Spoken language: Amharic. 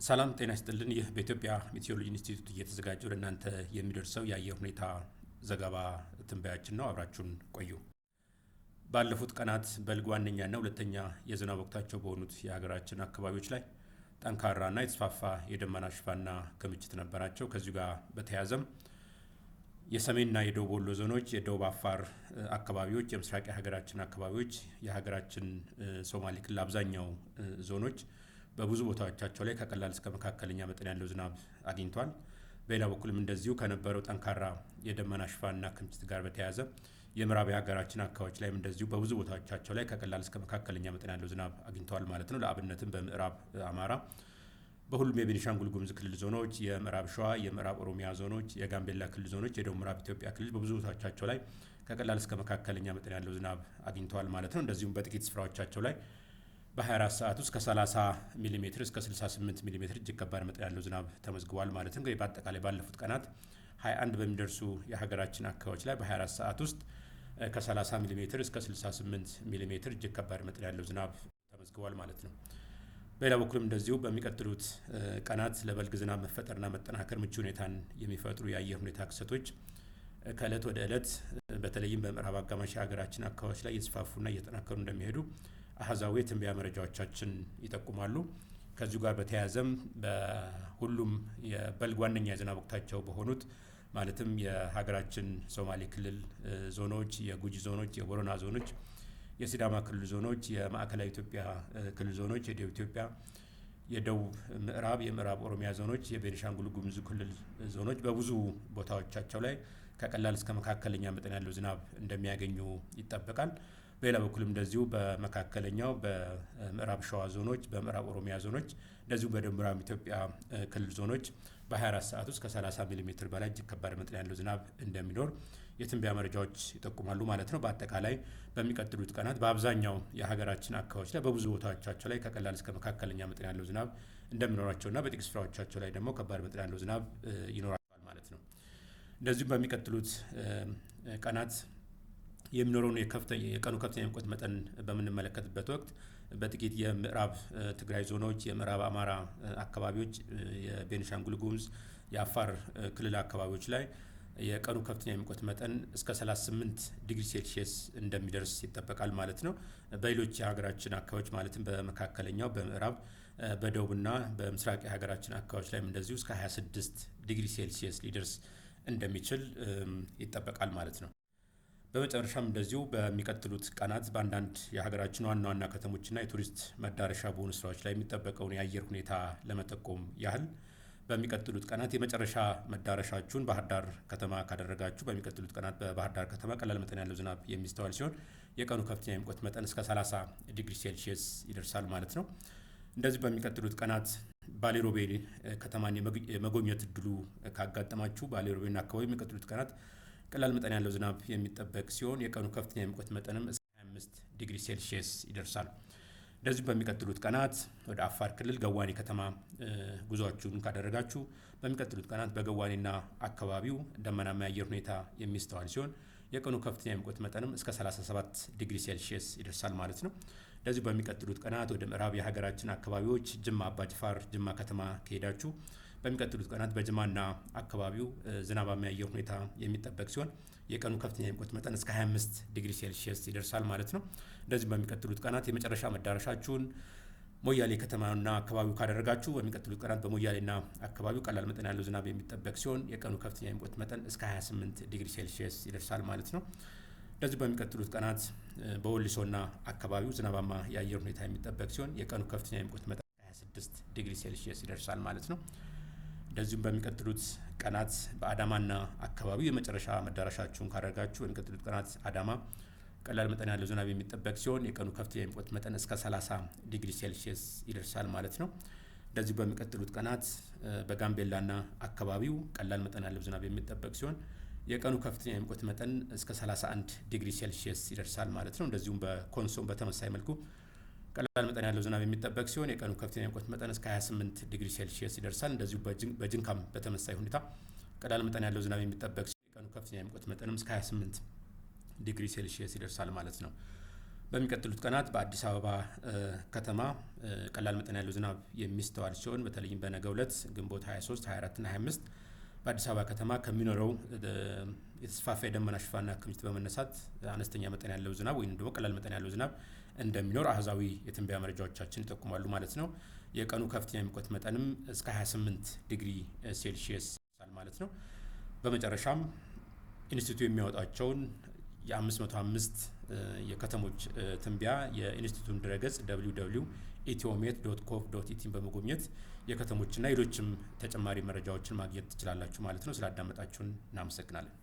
ሰላም ጤና ይስጥልን። ይህ በኢትዮጵያ ሜትሮሎጂ ኢንስቲትዩት እየተዘጋጀ ወደ እናንተ የሚደርሰው የአየር ሁኔታ ዘገባ ትንበያችን ነው። አብራችሁን ቆዩ። ባለፉት ቀናት በልግ ዋነኛና ሁለተኛ የዝናብ ወቅታቸው በሆኑት የሀገራችን አካባቢዎች ላይ ጠንካራና የተስፋፋ የደመና ሽፋንና ክምችት ነበራቸው። ከዚሁ ጋር በተያያዘም የሰሜንና የደቡብ ወሎ ዞኖች፣ የደቡብ አፋር አካባቢዎች፣ የምስራቅ የሀገራችን አካባቢዎች፣ የሀገራችን ሶማሌ ክልል አብዛኛው ዞኖች በብዙ ቦታዎቻቸው ላይ ከቀላል እስከ መካከለኛ መጠን ያለው ዝናብ አግኝቷል። በሌላ በኩልም እንደዚሁ ከነበረው ጠንካራ የደመና ሽፋንና ክምችት ጋር በተያያዘ የምዕራብ የሀገራችን አካባቢዎች ላይም እንደዚሁ በብዙ ቦታዎቻቸው ላይ ከቀላል እስከ መካከለኛ መጠን ያለው ዝናብ አግኝተዋል ማለት ነው። ለአብነትም በምዕራብ አማራ፣ በሁሉም የቤኒሻንጉል ጉሙዝ ክልል ዞኖች፣ የምዕራብ ሸዋ፣ የምዕራብ ኦሮሚያ ዞኖች፣ የጋምቤላ ክልል ዞኖች፣ የደቡብ ምዕራብ ኢትዮጵያ ክልል በብዙ ቦታዎቻቸው ላይ ከቀላል እስከ መካከለኛ መጠን ያለው ዝናብ አግኝተዋል ማለት ነው። እንደዚሁም በጥቂት ስፍራዎቻቸው ላይ በ24 ሰዓት ውስጥ ከ30 ሚሊ ሜትር እስከ 68 ሚሊ ሜትር እጅግ ከባድ መጠን ያለው ዝናብ ተመዝግቧል ማለት ነው። እንግዲህ በአጠቃላይ ባለፉት ቀናት 21 በሚደርሱ የሀገራችን አካባቢዎች ላይ በ24 ሰዓት ውስጥ ከ30 ሚሊ ሜትር እስከ 68 ሚሊ ሜትር እጅግ ከባድ መጠን ያለው ዝናብ ተመዝግቧል ማለት ነው። በሌላ በኩልም እንደዚሁ በሚቀጥሉት ቀናት ለበልግ ዝናብ መፈጠርና መጠናከር ምቹ ሁኔታን የሚፈጥሩ የአየር ሁኔታ ክስተቶች ከእለት ወደ እለት በተለይም በምዕራብ አጋማሽ የሀገራችን አካባቢዎች ላይ እየተስፋፉና እየተጠናከሩ እንደሚሄዱ አሃዛዊ የትንበያ መረጃዎቻችን ይጠቁማሉ። ከዚሁ ጋር በተያያዘም በሁሉም የበልግ ዋነኛ የዝናብ ወቅታቸው በሆኑት ማለትም የሀገራችን ሶማሌ ክልል ዞኖች፣ የጉጂ ዞኖች፣ የቦረና ዞኖች፣ የሲዳማ ክልል ዞኖች፣ የማዕከላዊ ኢትዮጵያ ክልል ዞኖች፣ የደቡብ ኢትዮጵያ፣ የደቡብ ምዕራብ፣ የምዕራብ ኦሮሚያ ዞኖች፣ የቤኒሻንጉል ጉሙዝ ክልል ዞኖች በብዙ ቦታዎቻቸው ላይ ከቀላል እስከ መካከለኛ መጠን ያለው ዝናብ እንደሚያገኙ ይጠበቃል። በሌላ በኩልም እንደዚሁ በመካከለኛው በምዕራብ ሸዋ ዞኖች፣ በምዕራብ ኦሮሚያ ዞኖች እንደዚሁም በደቡብ ምዕራብ ኢትዮጵያ ክልል ዞኖች በ24 ሰዓት ውስጥ ከ30 ሚሊ ሜትር በላይ እጅግ ከባድ መጠን ያለው ዝናብ እንደሚኖር የትንበያ መረጃዎች ይጠቁማሉ ማለት ነው። በአጠቃላይ በሚቀጥሉት ቀናት በአብዛኛው የሀገራችን አካባቢዎች ላይ በብዙ ቦታዎቻቸው ላይ ከቀላል እስከ መካከለኛ መጠን ያለው ዝናብ እንደሚኖራቸውና በጥቂት ስፍራዎቻቸው ላይ ደግሞ ከባድ መጠን ያለው ዝናብ ይኖራቸዋል ማለት ነው። እንደዚሁም በሚቀጥሉት ቀናት የሚኖረውን የቀኑ ከፍተኛ የሙቀት መጠን በምንመለከትበት ወቅት በጥቂት የምዕራብ ትግራይ ዞኖች፣ የምዕራብ አማራ አካባቢዎች፣ የቤኒሻንጉል ጉሙዝ፣ የአፋር ክልል አካባቢዎች ላይ የቀኑ ከፍተኛ የሙቀት መጠን እስከ 38 ዲግሪ ሴልሺየስ እንደሚደርስ ይጠበቃል ማለት ነው። በሌሎች የሀገራችን አካባቢዎች ማለትም በመካከለኛው፣ በምዕራብ፣ በደቡብና በምስራቅ የሀገራችን አካባቢዎች ላይም እንደዚሁ እስከ 26 ዲግሪ ሴልሺየስ ሊደርስ እንደሚችል ይጠበቃል ማለት ነው። በመጨረሻም እንደዚሁ በሚቀጥሉት ቀናት በአንዳንድ የሀገራችን ዋና ዋና ከተሞችና የቱሪስት መዳረሻ በሆኑ ስራዎች ላይ የሚጠበቀውን የአየር ሁኔታ ለመጠቆም ያህል በሚቀጥሉት ቀናት የመጨረሻ መዳረሻችሁን ባህር ዳር ከተማ ካደረጋችሁ በሚቀጥሉት ቀናት በባህር ዳር ከተማ ቀላል መጠን ያለው ዝናብ የሚስተዋል ሲሆን የቀኑ ከፍተኛ የሙቀት መጠን እስከ 30 ዲግሪ ሴልሺየስ ይደርሳል ማለት ነው። እንደዚሁ በሚቀጥሉት ቀናት ባሌሮቤ ከተማን የመጎብኘት እድሉ ካጋጠማችሁ ባሌሮቤና አካባቢ የሚቀጥሉት ቀናት ቀላል መጠን ያለው ዝናብ የሚጠበቅ ሲሆን የቀኑ ከፍተኛ የሙቀት መጠንም እስከ 25 ዲግሪ ሴልሺየስ ይደርሳል። እንደዚሁም በሚቀጥሉት ቀናት ወደ አፋር ክልል ገዋኔ ከተማ ጉዟችሁን ካደረጋችሁ በሚቀጥሉት ቀናት በገዋኔና አካባቢው ደመናማ የአየር ሁኔታ የሚስተዋል ሲሆን የቀኑ ከፍተኛ የሙቀት መጠንም እስከ 37 ዲግሪ ሴልሺየስ ይደርሳል ማለት ነው። እንደዚሁ በሚቀጥሉት ቀናት ወደ ምዕራብ የሀገራችን አካባቢዎች ጅማ አባጅፋር ጅማ ከተማ ከሄዳችሁ በሚቀጥሉት ቀናት በጅማና አካባቢው ዝናባማ የአየር ሁኔታ የሚጠበቅ ሲሆን የቀኑ ከፍተኛ የሙቀት መጠን እስከ 25 ዲግሪ ሴልሺየስ ይደርሳል ማለት ነው። እንደዚሁም በሚቀጥሉት ቀናት የመጨረሻ መዳረሻችሁን ሞያሌ ከተማና አካባቢው ካደረጋችሁ በሚቀጥሉት ቀናት በሞያሌና አካባቢው ቀላል መጠን ያለው ዝናብ የሚጠበቅ ሲሆን የቀኑ ከፍተኛ የሙቀት መጠን እስከ 28 ዲግሪ ሴልሺየስ ይደርሳል ማለት ነው። እንደዚሁ በሚቀጥሉት ቀናት በወሊሶና አካባቢው ዝናባማ የአየር ሁኔታ የሚጠበቅ ሲሆን የቀኑ ከፍተኛ የሙቀት መጠን 26 ዲግሪ ሴልሺየስ ይደርሳል ማለት ነው። እንደዚሁም በሚቀጥሉት ቀናት በአዳማና አካባቢው የመጨረሻ መዳረሻችሁን ካደረጋችሁ በሚቀጥሉት ቀናት አዳማ ቀላል መጠን ያለው ዝናብ የሚጠበቅ ሲሆን የቀኑ ከፍተኛ የሙቀት መጠን እስከ 30 ዲግሪ ሴልሺየስ ይደርሳል ማለት ነው። እንደዚሁ በሚቀጥሉት ቀናት በጋምቤላና አካባቢው ቀላል መጠን ያለው ዝናብ የሚጠበቅ ሲሆን የቀኑ ከፍተኛ የሙቀት መጠን እስከ 31 ዲግሪ ሴልሺየስ ይደርሳል ማለት ነው። እንደዚሁም በኮንሶም በተመሳሳይ መልኩ ቀላል መጠን ያለው ዝናብ የሚጠበቅ ሲሆን የቀኑ ከፍተኛ የሙቀት መጠን እስከ 28 ዲግሪ ሴልሺየስ ይደርሳል። እንደዚሁ በጅንካም በተመሳሳይ ሁኔታ ቀላል መጠን ያለው ዝናብ የሚጠበቅ ሲሆን የቀኑ ከፍተኛ የሙቀት መጠንም እስከ 28 ዲግሪ ሴልሺየስ ይደርሳል ማለት ነው። በሚቀጥሉት ቀናት በአዲስ አበባ ከተማ ቀላል መጠን ያለው ዝናብ የሚስተዋል ሲሆን በተለይም በነገው ዕለት ግንቦት 23፣ 24 እና 25 በአዲስ አበባ ከተማ ከሚኖረው የተስፋፋ የደመና ሽፋንና ክምችት በመነሳት አነስተኛ መጠን ያለው ዝናብ ወይም ደግሞ ቀላል መጠን ያለው ዝናብ እንደሚኖር አሃዛዊ የትንበያ መረጃዎቻችን ይጠቁማሉ ማለት ነው። የቀኑ ከፍተኛ የሙቀት መጠንም እስከ 28 ዲግሪ ሴልሺየስ ማለት ነው። በመጨረሻም ኢንስቲትዩቱ የሚያወጣቸውን የ505 የከተሞች ትንበያ የኢንስቲትዩቱን ድረገጽ www.ethiomet.gov.et ን በመጎብኘት የከተሞችና ሌሎችም ተጨማሪ መረጃዎችን ማግኘት ትችላላችሁ ማለት ነው። ስላዳመጣችሁን እናመሰግናለን።